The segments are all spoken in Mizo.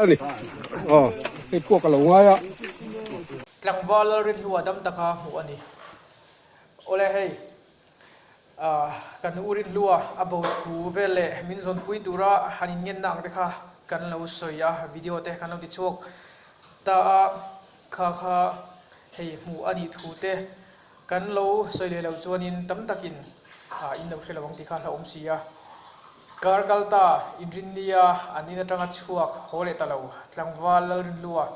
a ni. Aw hei puak a lo ngai a. Tlangval Lalrinhlua dam taka hmuh a ni. Awle hei kan u Rinhlua a bo thu vel leh min zawnpui tura han inngenna ang te kha kan lo sawi a, video te kan lo ti chhuak ta a, kha kha hei hmuh a nih thu te Kan lo sawi leh loh chuanin tam takin in lo hre lo ang tih kha hlauhawm si a. Kar kal ta inrinnia an in atanga chhuak haw leh ta lo. Tlangval Lalrinhlua,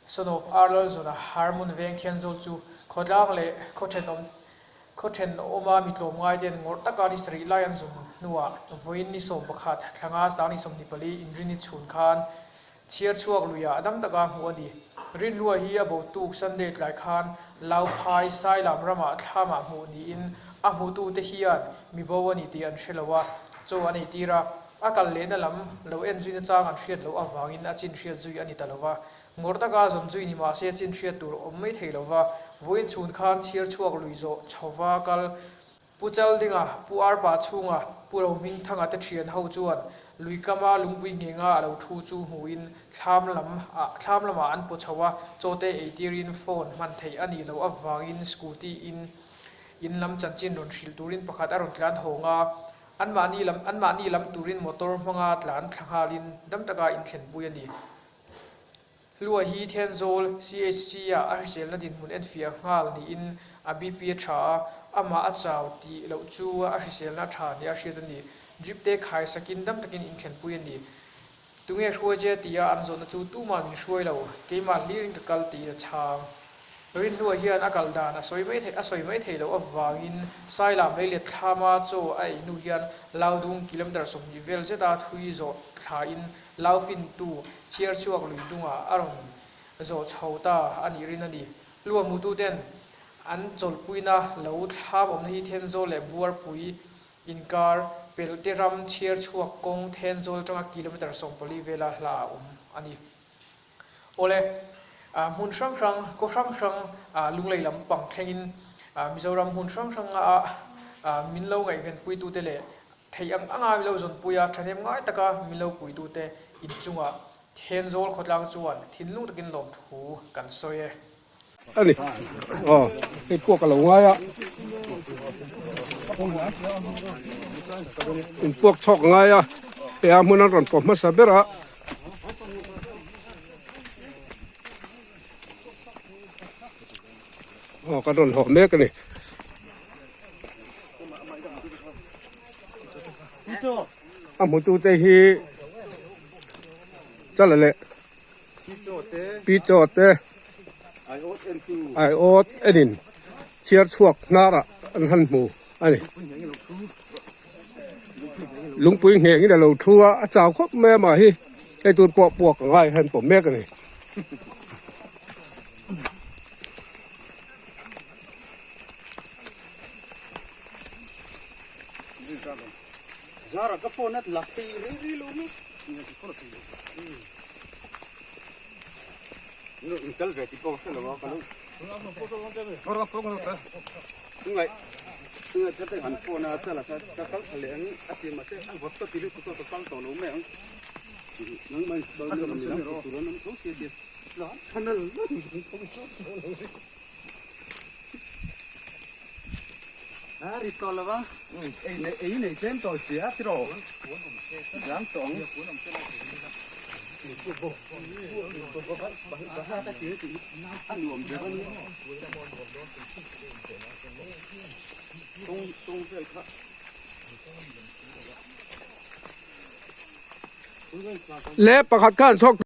son of R Lalzawna Harmun veng Thianzawl chu khawtlang leh khaw thenawm khaw thenawma mi tlawmngai ten ngawrh taka ni sarih lai an zawm hnuah vawiin ni 11 thlanga sang ni 24 inrinni chhun khan Chhiar chhuak luiah a dam taka hmuh a ni. Rinhlua hi a bo tuk Sunday tlai khan Lauphai Sailam ramah thlamah hmuh niin a hmutute hian mi bo a ni tih an hre lo a, chaw an eitir a, a kal lehna lam lo en zuina chang an hriat loh avangin a chin hriat zui a ni ta lo va. Ngawrh taka zawn zui ni mahse chin hriat tur awm mai thei lo va, vawiin chhun khan chhiar chhuak lui zawh chhova kal Pu Chaldinga, Pu Arpa chhunga Pu Rohmingthanga te thian ho chuan lui kama lungpui nghenga a lo thu chu hmuhin thlam lam ah thlam lamah an paw chho a, chaw te ei tirin phone hman theih a nih loh avangin scooty in in lam chanchin rawn hrilh turin pakhat a rawn tlan hawng a, anmahni lam anmahni lam turin motor hmanga tlan thla nghalin dam taka inthlenpui a ni. Hlua hi Thenzawl CHC-ah a hriselna dinhmun enfiah nghal niin a BP a tha a, amah a chau tih loh chu a hriselna a tha nia hriat a ni. Drip te khai sakin dam takin inthlenpui a ni. Tunge hruai che tia an zawhna chu tumah min hruai lo, keimah hlirin ka kal tiin a chhang. Rinhlua hian a kal dan a sawi mai a sawi mai thei loh avangin Sailam leilet thlama chaw a ei hnu hian Laudung kilometre 20 vel zeta thui zawh thlain Laufintu chhiar chhuak lui dungah a rawn zawh chho ta a nih rin a ni. Lua hmututen an chawlhpuina lo thlam awmna hi Thenzawl leh Buarpui inkar Pelte ram chhiar chhuak kawng Thenzawl atanga kilometre 14 vela hla a awm a ni. Awle, hmun hrang hrang, kaw hrang hrang lunglei lam pang thlengin Mizoram hmun hrang hranga min lo ngaihvenpuitute leh Theih ang anga min lo zawnpui a, thahnem ngai taka min lo puitute inchungah Thenzawl khawtlang chuan thinlung takin lawmthu kan sawi e. A ni. Aw, hei puak a lo ngai a. In puak chhawk a ngai a, hei a hmun an rawn pawh hmasa ber a. Aw, kan rawn hlawh mek a ni. A hmutute hi chala leh pi chaw te aiawt enin chhiar chhuak hnarah an han hmu a ni. Lungpui nghengin a lo thu a, a chau khawp mai a mah hi hei tur pawh puak a ngai hian pawm mek a ni. Zara ka phone at lak thei ri ri lo mi. No in kal ve ti pawh ka hre lo a ka lo. Ngai ngai chate han phone a chala ka ka kal thla leh ang a ti mahse a vawt ka ti lutuk a ka kal tawh lo mai ang. Nang mai kal na mi lam tur an awm tho sia sia. A ri tawh lo va, ei nei ei nei tlem tawh si a tiraw dang tawh ang. A nuam ber a nia tawng tawng vel kha. Le pakhat khan chhawk.